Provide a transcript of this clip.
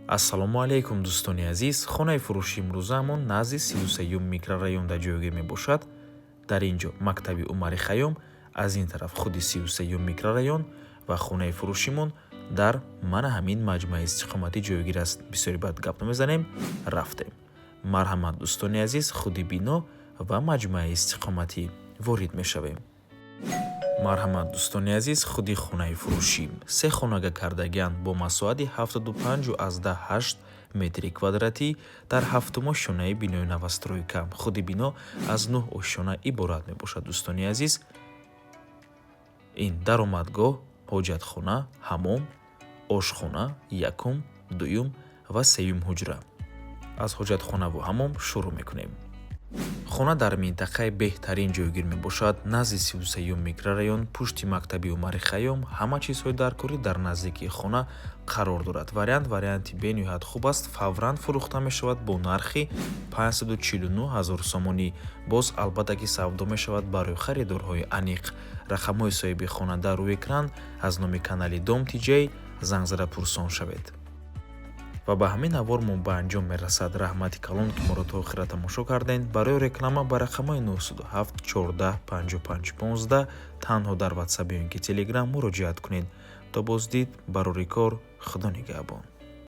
Ассалому алайкум, дӯстони азиз! Хонаи фурӯши имрӯзаамон назди 33-юм микрорайонда ҷойгир мебошад. Дар ин ҷо мактаби Умари Хайём, аз ин тараф худи 33-юм микрорайон ва хонаи фурӯшимон дар мана ҳамин маҷмӯаи истиқоматӣ ҷойгир аст. Бисёри бад гап намезанем, рафтем. Марҳамат, дӯстони азиз, худи бино ва маҷмӯаи истиқоматӣ ворид мешавем. Марҳамат, дӯстони азиз, худи хонаи фурӯшӣ. Се хонага кардагианд бо масоҳати 75,8 метри квадратӣ дар ҳафтум ошёнаи бинои новостройка. Худи бино аз нӯҳ ошёна иборат мебошад, дӯстони азиз. Ин даромадгоҳ, ҳоҷатхона, ҳаммом, ошхона, якум, дуюм ва сеюм ҳуҷра. Аз ҳоҷатхонаву ҳаммом шурӯъ мекунем. Хона дар минтақаи беҳтарин ҷойгир мебошад, назди 33-юм микрорайон, пушти мактаби Умари Хайём. Ҳама чизҳои даркорӣ дар наздикии хона қарор дорад. Вариант варианти бениҳоят хуб аст, фавран фурӯхта мешавад бо нархи 549 ҳазор сомонӣ. Боз, албатта, ки савдо мешавад барои харидорҳои аниқ. Рақамҳои соҳиби хона дар рӯи экран. Аз номи канали Дом Тиҷей занг зада пурсон шавед. Ва ба ҳамин навор мо ба анҷом мерасад. Раҳмати калон, ки моро то охира тамошо кардем. Барои реклама ба рақамҳои 907 14 55 15 танҳо дар Ватсап ё ин ки Телеграм муроҷиат кунед. То боздид, барори кор, Худо нигаҳбон.